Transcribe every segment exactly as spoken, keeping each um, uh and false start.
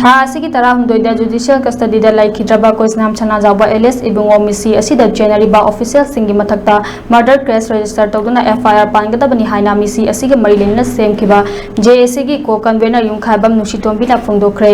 ꯊꯥ ꯑꯁꯤꯒꯤ ꯇꯔꯥꯍꯨꯝꯗꯣꯏꯗ ꯖꯨꯗꯤꯁꯤꯌꯦꯜ ꯀꯁꯇꯗꯤꯗ ꯂꯩꯈꯤꯗ꯭ꯔꯕ ꯀꯣꯏꯁꯅꯥꯝ ꯁꯅꯥꯖꯥꯎꯕ ꯑꯦꯂꯤꯁ ꯏꯕꯨꯡꯉꯣ ꯃꯤꯁꯤ ꯑꯁꯤꯗ ꯆꯦꯟꯅꯔꯤꯕ ꯑꯣꯐꯤꯁꯤꯌꯦꯜꯁꯤꯡꯒꯤ ꯃꯊꯛꯇ ꯃꯔꯗꯔ ꯀꯦꯁ ꯔꯦꯖꯤꯁꯇꯔ ꯇꯧꯗꯨꯅ ꯑꯦꯐ ꯑꯥꯏ ꯑꯥꯔ ꯄꯥꯟꯒꯗꯕꯅꯤ ꯍꯥꯏꯅ ꯃꯤꯁꯤ ꯑꯁꯤꯒ ꯃꯔꯤ ꯂꯩꯅꯅ ꯁꯦꯝꯈꯤꯕ ꯖꯦ ꯑꯦ ꯁꯤꯒꯤ ꯀꯣ ꯀꯟꯚꯦꯅꯔ ꯌꯨꯝꯈꯥꯏꯕꯝ ꯅꯨꯡꯁꯤꯇꯣꯝꯕꯤꯅ ꯐꯣꯡꯗꯣꯛꯈ꯭ꯔꯦ꯫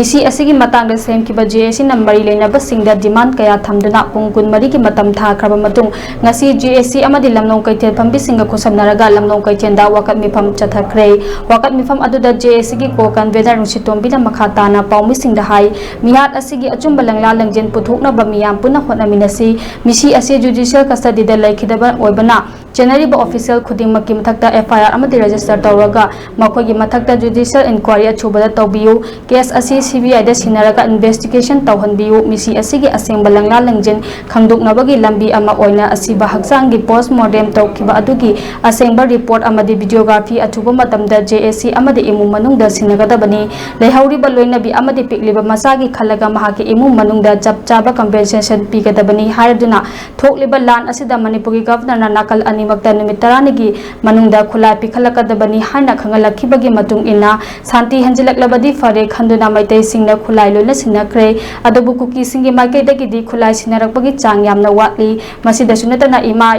ꯃꯤꯁꯤ ꯑꯁꯤꯒꯤ ꯃꯇꯥꯡꯗ ꯁꯦꯝꯈꯤꯕ ꯖꯦ ꯑꯦ ꯁꯤꯅ ꯃꯔꯤ ꯂꯩꯅꯕꯁꯤꯡꯗ ꯗꯤꯃꯥꯟ ꯀꯌꯥ ꯊꯝꯗꯨꯅ ꯄꯨꯡ ꯀꯨꯟꯃꯔꯤꯒꯤ ꯃꯇꯝ ꯊꯥꯈ꯭ꯔꯕ ꯃꯇꯨꯡ ꯉꯁꯤ ꯖꯦ ꯑꯦ ꯁꯤ ꯑꯃꯗꯤ ꯂꯝꯂꯣꯡ ꯀꯩꯊꯦꯜ ꯐꯝꯕꯤꯁꯤꯡꯒ ꯈꯨꯠꯁꯝꯅꯔꯒ ꯂꯝꯂꯣꯡ ꯀꯩꯊꯦꯜꯗ ꯋꯥꯀꯠ ꯃꯤꯐꯝ ꯆꯠꯊꯈ꯭ꯔꯦ꯫ ꯋꯥꯀꯠ ꯃꯤꯐꯝ ꯑꯗꯨꯗ ꯖꯦ ꯑꯦ ꯁꯤꯒꯤ ꯀꯣ ꯀꯟꯚꯦꯅꯔ ꯅꯨꯡꯁꯤꯇꯣꯝꯕꯤꯅ ꯃꯈꯥ ꯇꯥꯅ ꯄꯥꯎꯃꯤꯁꯤꯡꯗ ꯍꯥꯏ, ꯃꯤꯍꯥꯠ ꯑꯁꯤꯒꯤ ꯑꯆꯨꯝꯕ ꯂꯪꯂꯥ ꯂꯪꯖꯦꯟ ꯄꯨꯊꯣꯛꯅꯕ ꯃꯤꯌꯥꯝ ꯄꯨꯟꯅ ꯍꯣꯠꯅꯃꯤꯟꯅꯁꯤ꯫ ꯃꯤꯁꯤ ꯑꯁꯤ ꯖꯨꯗꯤꯁꯤꯌꯦꯜ ꯀꯁꯇꯗꯤꯗ ꯂꯩꯈꯤꯗꯕ ꯑꯣꯏꯕꯅ ꯆꯦꯟꯅꯔꯤꯕ ꯑꯣꯐꯤꯁꯤꯌꯦꯜ ꯈꯨꯗꯤꯡꯃꯛꯀꯤ ꯃꯊꯛꯇ ꯑꯦꯐ ꯑꯥꯏ ꯑꯥꯔ ꯑꯃꯗꯤ ꯔꯦꯖꯤꯁꯇꯔ ꯇꯧꯔꯒ ꯃꯈꯣꯏꯒꯤ ꯃꯊꯛꯇ ꯖꯨꯗꯤꯁꯤꯌꯦꯜ ꯏꯟꯀ꯭ꯋꯥꯏꯔꯤ ꯑꯊꯨꯕꯗ ꯇꯧꯕꯤꯌꯨ꯫ ꯀꯦꯁ ꯑꯁꯤ ꯁꯤ ꯕꯤ ꯑꯥꯏꯗ ꯁꯤꯟꯅꯔꯒ ꯏꯟꯚꯦꯁꯇꯤꯒꯦꯁꯟ ꯇꯧꯍꯟꯕꯤꯌꯨ꯫ ꯃꯤꯁꯤ ꯑꯁꯤꯒꯤ ꯑꯁꯦꯡꯕ ꯂꯪꯂꯥ ꯂꯪꯖꯦꯟ ꯈꯪꯗꯣꯛꯅꯕꯒꯤ ꯂꯝꯕꯤ ꯑꯃ ꯑꯣꯏꯅ ꯑꯁꯤꯕ ꯍꯛꯆꯥꯡꯒꯤ ꯄꯣꯁ ꯃꯣꯔꯇꯦꯝ ꯇꯧꯈꯤꯕ ꯑꯗꯨꯒꯤ ꯑꯁꯦꯡꯕ ꯔꯤꯄꯣꯔꯠ ꯑꯃꯗꯤ ꯚꯤꯗꯤꯑꯣꯒ꯭ꯔꯥꯐꯤ ꯑꯊꯨꯕ ꯃꯇꯝꯗ ꯖꯦ ꯑꯦ ꯁꯤ ꯑꯃꯗꯤ ꯏꯃꯨꯡ ꯃꯅꯨꯡꯗ ꯁꯤꯟꯅꯒꯗꯕꯅꯤ꯫ ꯂꯩꯍꯧꯔꯤꯕ ꯂꯣꯏꯅꯕꯤ ꯑꯃꯗꯤ ꯄꯤꯛꯂꯤꯕ ꯃꯆꯥꯒꯤ ꯈꯜꯂꯒ ꯃꯍꯥꯛꯀꯤ ꯏꯃꯨꯡ ꯃꯅꯨꯡꯗ ꯆꯞ ꯆꯥꯕ ꯀꯝꯄꯦꯟꯁꯦꯁꯟ ꯄꯤꯒꯗꯕꯅꯤ ꯍꯥꯏꯗꯨꯅ ꯊꯣꯛꯂꯤꯕ ꯂꯥꯟ ꯑꯁꯤꯗ ꯃꯅꯤꯄꯨꯔꯒꯤ ꯒꯚꯔꯅꯔꯅ ꯅꯥꯀꯜ ꯑꯅꯤꯃꯛꯇ ꯅꯨꯃꯤꯠ ꯇꯔꯥꯅꯤꯒꯤ ꯃꯅꯨꯡꯗ ꯈꯨꯠꯂꯥꯏ ꯄꯤꯈꯠꯂꯛꯀꯗꯕꯅꯤ ꯍꯥꯏꯅ ꯈꯪꯍꯜꯂꯛꯈꯤꯕꯒꯤ ꯃꯇꯨꯡ ꯏꯟꯅ ꯁꯥꯟꯇꯤ ꯍꯟꯖꯤꯜꯂꯛꯂꯕꯗꯤ ꯐꯔꯦ ꯈꯟꯗꯨꯅ ꯃꯩꯇꯩꯁꯤꯡꯅ ꯈꯨꯠꯂꯥꯏ ꯂꯣꯏꯅ ꯁꯤꯟꯅꯈ꯭ꯔꯦ꯫ ꯑꯗꯨꯕꯨ ꯀꯨꯀꯤꯁꯤꯡꯒꯤ ꯃꯥꯏꯀꯩꯗꯒꯤꯗꯤ ꯈꯨꯠꯂꯥꯏ ꯁꯤꯟꯅꯔꯛꯄꯒꯤ ꯆꯥꯡ ꯌꯥꯝꯅ ꯋꯥꯠꯂꯤ꯫ ꯃꯁꯤꯗꯁꯨ ꯅꯠꯇꯅ ꯏꯃꯥ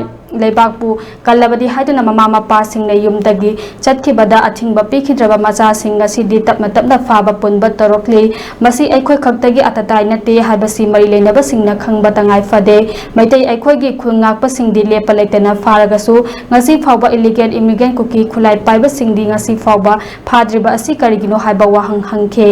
ꯂꯩꯕꯥꯛꯄꯨ ꯀꯜꯂꯕꯗꯤ ꯍꯥꯏꯗꯨꯅ ꯃꯃꯥ ꯃꯄꯥꯁꯤꯡꯅ ꯌꯨꯝꯗꯒꯤ ꯆꯠꯈꯤꯕꯗ ꯑꯊꯤꯡꯕ ꯄꯤꯈꯤꯗ꯭ꯔꯕ ꯃꯆꯥꯁꯤꯡ ꯉꯁꯤꯗꯤ ꯇꯞꯅ ꯇꯞꯅ ꯐꯥꯕ ꯄꯨꯟꯕ ꯇꯧꯔꯛꯂꯤ꯫ ꯃꯁꯤ ꯑꯩꯈꯣꯏ ꯈꯛꯇꯒꯤ ꯑꯇꯇꯥꯏ ꯅꯠꯇꯦ ꯍꯥꯏꯕꯁꯤ ꯃꯔꯤ ꯂꯩꯅꯕꯁꯤꯡꯅ ꯈꯪꯕ ꯇꯉꯥꯏ ꯐꯗꯦ꯫ ꯃꯩꯇꯩ ꯑꯩꯈꯣꯏꯒꯤ ꯈꯨꯜ ꯉꯥꯛꯄꯁꯤꯡꯗꯤ ꯂꯦꯞꯄ ꯂꯩꯇꯅ ꯐꯥꯔꯒꯁꯨ ꯉꯁꯤ ꯐꯥꯎꯕ ꯏꯂꯤꯒꯦꯜ ꯏꯃꯤꯒ꯭ꯔꯦꯟ ꯀꯨꯀꯤ ꯈꯨꯠꯂꯥꯏ ꯄꯥꯏꯕꯁꯤꯡꯗꯤ ꯉꯁꯤ ꯐꯥꯎꯕ ꯐꯥꯗ꯭ꯔꯤꯕ ꯑꯁꯤ ꯀꯔꯤꯒꯤꯅꯣ ꯍꯥꯏꯕ ꯋꯥꯍꯪ ꯍꯪꯈꯤ꯫